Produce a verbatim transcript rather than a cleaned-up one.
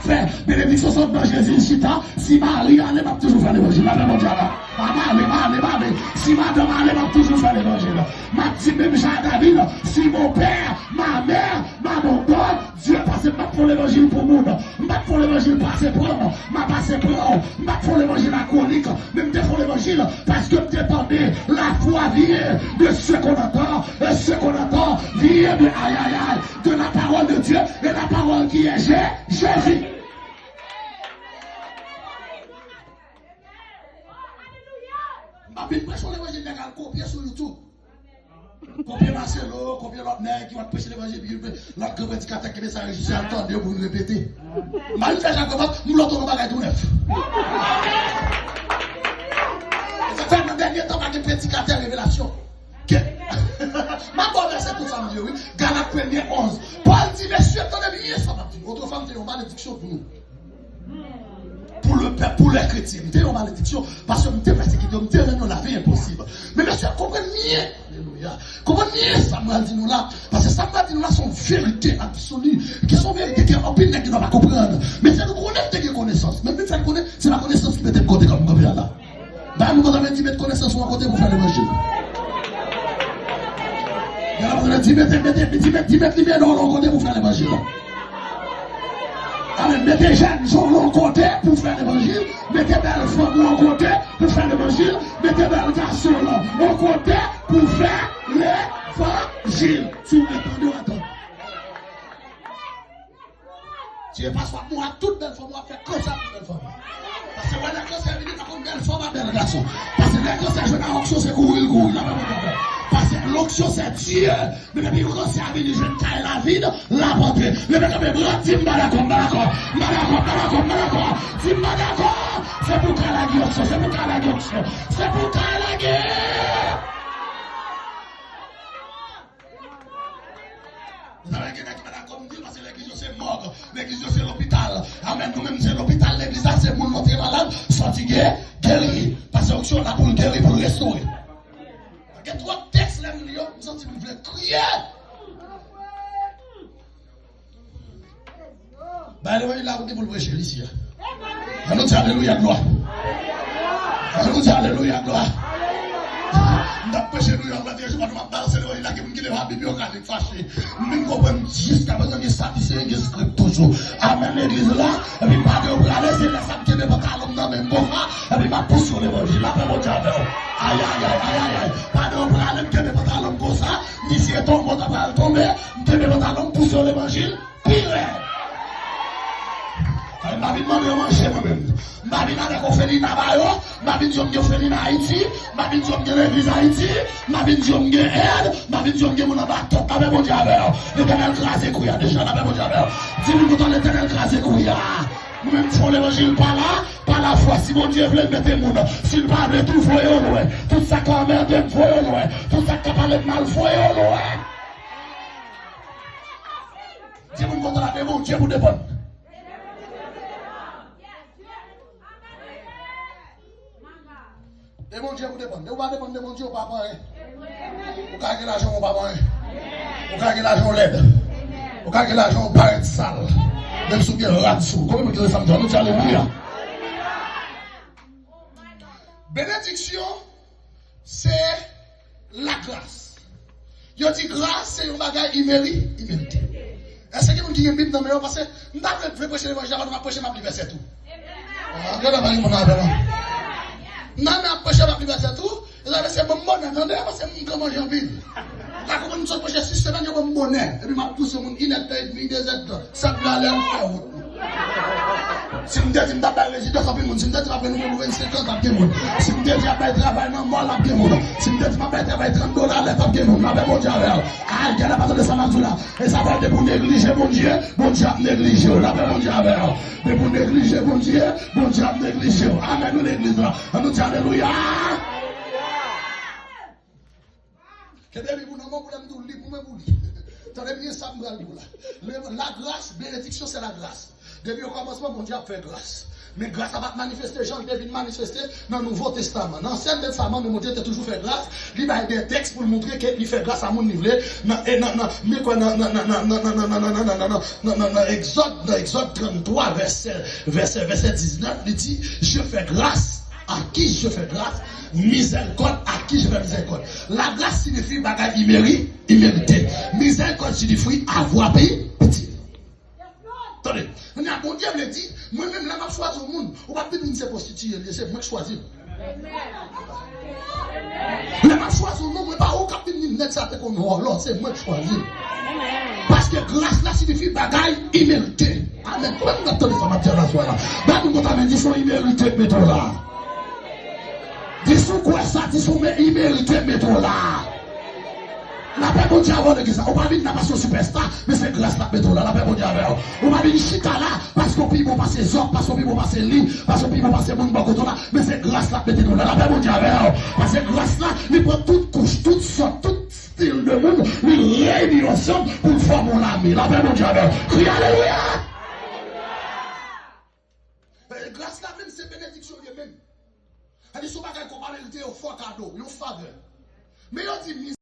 Fè benediksyon sot nan Jezi chita. Si mari ale, m ap toujou fè levanjil. Lapè Bondye a la. M ale, m ale, m ale. Si madanm ale, m ap toujou fè levanjil. M ap di menm jan a David, si mon père, ma mère m'abandonne, Dieu, pase m ap fè levanjil pou moun. M ap fè levanjil pase pran m. M ap pase pran w. M ap fè levanjil a kolik. Men m te fè levanjil paske m te tande la foi vient de ce qu'on entend, et ce qu'on entend vient de, aïe, aïe, aïe, de la parole de Dieu, et la parole qui est Jé-, Jésus. M pa vin preche yon levanjil nèg al kopye sou YouTube. Kopye Marcelo, kopye lòt nèg ki pa t preche levanjil, pi lòt gran predikatè kenbe sa rejise al tande yo pou vin repete. M pa vin fè Jakobòs, m vle w ton bagay tou nèf. Sa fè nan dènye tan pa gen predikatè revelasyon. Ke, m ap ba w vèsè tout sa m di yo, wi. Galat premye onz. Pòl di, mesye, tande byen sa m ap di nou. Otrefwa, m te yon malediksyon pou nou. Pou le pèp, pou lè kretyen. M te yon malediksyon, paske m te pèsekite yo, m te rann yo lavi enposib. Men mesye, konprann byen. Alelouya. Konprann byen sa m pral di nou la. Paske sa m pral di nou la, se yon verite absoli. Ki se yon verite ke anpil nèg gentan pa konprann. Mesye, nou konnen m te gen konesans. Men m vin fè l konnen, se pa konesans ki mete m kote kòm m kanpe a la. Bay moun kontan men di met konesans ou yon kote pou fè levanjil. Gen la moun di mete, mete, di met, di met limyè nan yon kote pou fè levanjil. Amen. Mete jèn jan yon kote pou fè levanjil. Mete bèl fanm yon kote pou fè levanjil. Mete bèl gason yon kote pou fè levanjil. Si w entande w atann. Ti e pa swa moun ak tout bèl fanm w ap fè kansa pou bèl fanm. Paske wè lè kansè vini pa konn bèl fanm ak bèl gason. Paske lè kansè jwenn a onksyon se kouri l kouri la pa konn bèl. Paske l'onction c'est Dieu. Men depi kansè a vini jwenn kay la vid, l ap antre. Leve kanpe bra, di m pa dakò, m pa dakò, m pa dakò, m pa dakò, m pa dakò. Di m pa dakò. Se pou kay lage onksyon, se pou kay lage onksyon. Se pou kay lage. Sa vle gen nèg ki pa dakò m di l, paske legliz yo se mòg, legliz yo se lopital. Amèn, nou menm se lopital, legliz la se moun nou te malad, sòti gen, geri. Paske onksyon la pou l geri, pou l restore. Gen twòp tèks lè m li yo, m santi m vle kriye. Bay levanjil la pou ki pou l preche l isi a. Ann nou di alelouya glwa. Ann nou di alelouya glwa. M t ap preche Nouyòk la, te jou pa nou m ap balanse levanjil la, gen moun ki leve a Bib yo ka li fache. M vin konprann jiskaprezan gen Sadiseyen, gen Eskrib toujou. Amèn legliz la, epi m pa gen prale, se lè sa m kenbe pantalon m nan men m konsa, epi m ap pouse yon levanjil. Lapè Bondye avè w. Ayayay, ayayay. Pa gen prale, m kenbe pantalon m konsa, misye tonbe, ta pral tonbe, m kenbe pantalon m pouse yon levanjil. Pi rèd. Sa vle m pa vin mande yo manje mwen menm. M pa vin avèk ofelina ba yo. M pa vin di yo m gen ofelina Ayiti. M pa vin di yo m gen legliz Ayiti. M pa vin di yo m gen èd. M pa vin di yo m gen moun anba tèt. Lapè Bondye avè w. Letènèl kraze kwi a deja. Lapè Bondye avè w. Di moun kontan Letènèl kraze kwi a. Mwen menm m fè yon levanjil pa la, pa lafwa. Si Bondye vle, l mete moun. Si l pa vle tou, voye yo lwen. Tout sa k ka anmède m, voye yo lwen. Tout sa k ka pale m mal, voye yo lwen. Di moun kontan la, de Bondye pou depann. De Bondye pou depann. De ou pa depann de Bondye, ou pa pran anyen. Ou ka gen lajan, ou pa pran anyen. Ou ka gen lajan, ou lèd. Ou ka gen lajan, ou parèt sal. Menm si w gen rad sou ou. Konbyen moun ki wè sa m di? Ann nou di alelouya. Benediksyon se lagras. Yo di gras se yon bagay imeri-, imerite. Èske gen moun ki gen Bib nan men yo? Paske m ta vle, vle preche levanjil la, pandan m ap preche, m ap li vèsè tou. Ah, gade pa gen moun avè m. Nan men ap preche, m ap li vèsè tou. E sa vle se bon bonè, tande, paske m ka manje anpil. Ou ka konprann m sot preche sis semèn, yo ban m bonè. Epi m ap pouse moun inèdtan edmi, dezèdtan. Sa k prale an fè wout. Si m te di m t ap bay rezidans anpil moun, si m te di m ap renouve pou vennsenk an, t ap gen moun. Si m te di ap bay travay nan mòl, t ap gen moun. Si m te di m ap bay travay trant dola lè, t ap gen moun. Lapè Bondye avè w. Ay, gade pa tande sa m ap di w la. E sa fè depi w neglije Bondye, Bondye ap neglije w. Lapè Bondye avè w. Depi w neglije Bondye, Bondye ap neglije w. Amèn, nou legliz la. Ann nou di alelouya. Kenbe Bib ou nan men w pou lè m di w li pou mwen pou li. Tande byen sa m pral di w la. Le, lagras, benediksyon se lagras. Depi okòmansman, Bondye ap fè gras. Men gras la pa t manifeste jan l te vin manifeste nan Nouvo Testaman. Nan Ansyen Testaman, nou Bondye te toujou fè gras, li bay de tèks pou l montre ke li fè gras a moun li vle. Nan, e nan, nan, men kwè nan, nan, nan, nan, nan, nan, nan, nan, nan, nan, nan, nan, nan Egzòd, nan Egzòd tranntwa, vèsè, vèsè, vèsè diznèf, li di, Je fais grâce à qui je fais grâce, miséricorde à qui je fais miséricorde. Lagras siyifi bagay imeri-, imerite. Mizèrikòd siyifi avoir pitié. Tande, kounye a Bondye vle di, mwen menm lè m ap chwazi yon moun, ou p ap vin di se pwostitiye l ye, se mwen k chwazi l. Lè m ap chwazi yon nonm, mwen pa ou k ap vin di m nèg sa te konn vòlò, se mwen k chwazi l. Paske gras la siyifi bagay imerite. Amèn. Kòman nou ap tande sa m ap di a la swa la? Ba nou konta men di se yon imerite k mete w la. Di si w kwè sa, di si w men imerite k mete w la. Lapè Bondye avè w legliz la. Ou pa vin la paske w sipèsta, men se gras la k mete w la. Lapè Bondye avè w. Ou pa vin chita la paske w pi bon pase Zòb, paske w pi bon pase li, paske w pi bon pase moun bò kote w la, men se gras la k mete nou la. Lapè Bondye avè w. Paske gras la, li pran tout kouch, tout sòt, tout stil de moun, li reyini yo ansanm pou l fòme yon lame. Lapè Bondye avè w. Kriye alelouya! E gras la menm se benediksyon l ye menm. Sa di se yon bagay ke w pa merite, yon fò kado, yon favè. Men yo di